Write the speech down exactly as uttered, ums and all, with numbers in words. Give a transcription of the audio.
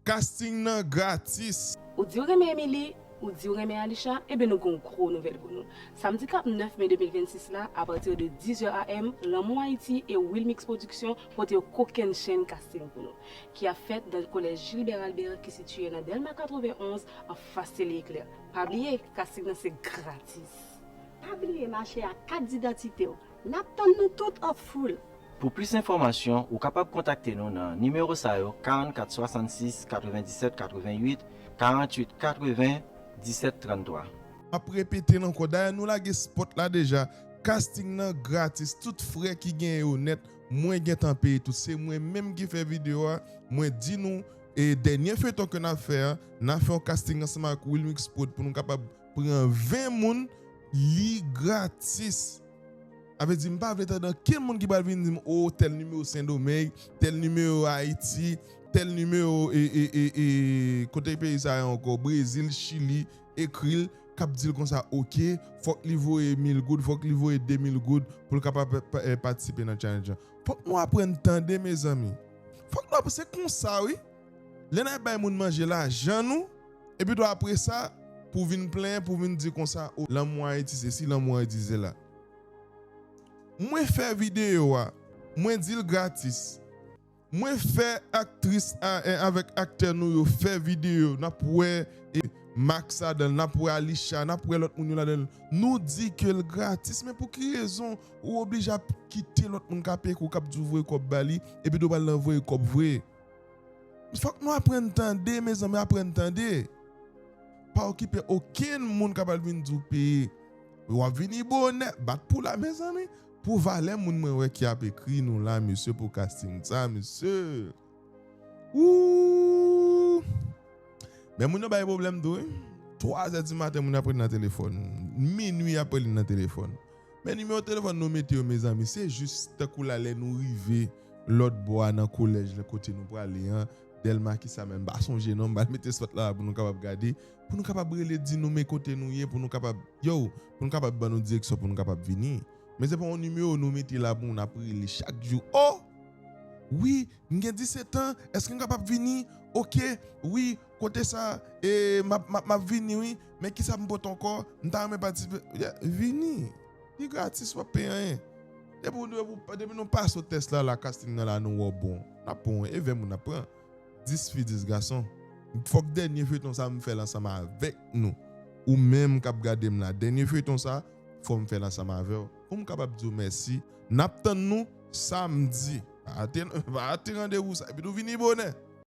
Casting nan gratis. Ou di w renmen Emily, ou di w renmen Alisha, ebyen nou gen yon gwo nouvèl pou nou. Samdi k ap nèf me de mil vennsis la, apati de diz è a m, Lanmou Ayiti e Wilmix Production pote yon kokennchenn casting pou nou, ki ap fèt nan kolèj Gilbert Albert ki sitiye nan Dèlma katrevenn onz, anfas Tele Eklè. Pa bliye, casting nan se gratis. Pa bliye mache ak kat didantite w. N ap tann nou tout an foul. Pou plis enfòmasyon, ou kapab kontakte nou nan nimewo sa yo, karannkat swasannsis katrevenndisèt katrevennuit, karanntuit katreven disèt tranntwa. M ap repete l ankò, dayè nou lage spòt la deja. Casting nan gratis, tout frè ki gen yo nèt, mwen gentan peye tout. Se mwen menm ki fè videyo a, mwen di nou, e dènye feyton ke n ap fè a, n ap fè yon casting ansanm ak Wilmix Prod pou nou kapab pran ven moun, li gratis. Sa vle di, m pa vle tande ankenn moun ki pral vin di m, o, tèl nimewo Sendomeng, tèl nimewo Ayiti, tèl nimewo e, e, e, e, kote peyi sa yo ankò, Brezil, Chili, ekri l, k ap di l konsa, oke, fòk li voye mil goud, fòk li voye de mil goud pou l kapab pa- pa- eh, patisipe nan challenge lan. Fòk nou aprann tande, mezanmi. Fòk nou aprann, se konsa, wi. Lè n ap bay moun manje lajan nou, epi tou apre sa, pou vin plenyen, pou vin di konsa, o, Lanmou Ayiti sesi, Lanmou Ayiti sela. Mwen fè videyo a, mwen di l gratis. Mwen fè aktris a, eh, avèk aktè nou yo fè videyo, n ap wè, eh, Max ladan l, n ap wè Alisha, n ap wè lòt moun yo ladan l. Nou di ke l gratis, men pou ki rezon ou oblije ap kite lòt moun k ap peye kou, k ap di w voye kòb ba li, epi tou pral nan voye kòb vre? Fòk nou aprann tande, mezanmi, aprann tande. Pa okipe okenn moun k ap al vin di w peye. W ap vini bonè, bat pou la, mezanmi. Pou valè moun mwen wè ki ap ekri nou la, mesye, pou casting sa, mesye. Ooh! Men moun yo bay pwoblèm tou, wi. Twa zè di maten, moun yo ap rele nan telefòn. Minui, y ap rele nan telefòn. Men nimewo telefòn nou mete yo, mezanmi, se jis tankou la lè nou rive lòt bò a nan kolèj la kote nou prale an, Dèlma kisa menm, m pa sonje non, m pral mete spòt la pou nou kapab gade, pou nou kapab rele di nou men kote nou ye, pou nou kapab, yo, pou nou kapab ban nou direksyon pou nou kapab vini. Men se pa yon nimewo nou mete la pou moun ap rele chak jou. O! Wi, m gen disèt an, èske m kapab vini? Oke, wi, kote sa, e, m ap, m ap, m ap vini, wi, men kisa m pote ankò? M ta renmen patisipe. Yeah, vini. Li gratis, w ap peye anyen. Depi, depi, depi nou pase tès la, la casting nan la, nou wè w bon. N ap pran w, e ven moun n ap pran. Dis fi, dis gason. Fòk dènye feyton sa m fè l ansanm avèk nou. Ou menm k ap gade m la, dènye feyton sa, fò m fè l ansanm avè w. Pou m kapab di w mèsi. N ap tann nou samdi. Pa rate, pa rate randevou sa. Epi tou vini bonè.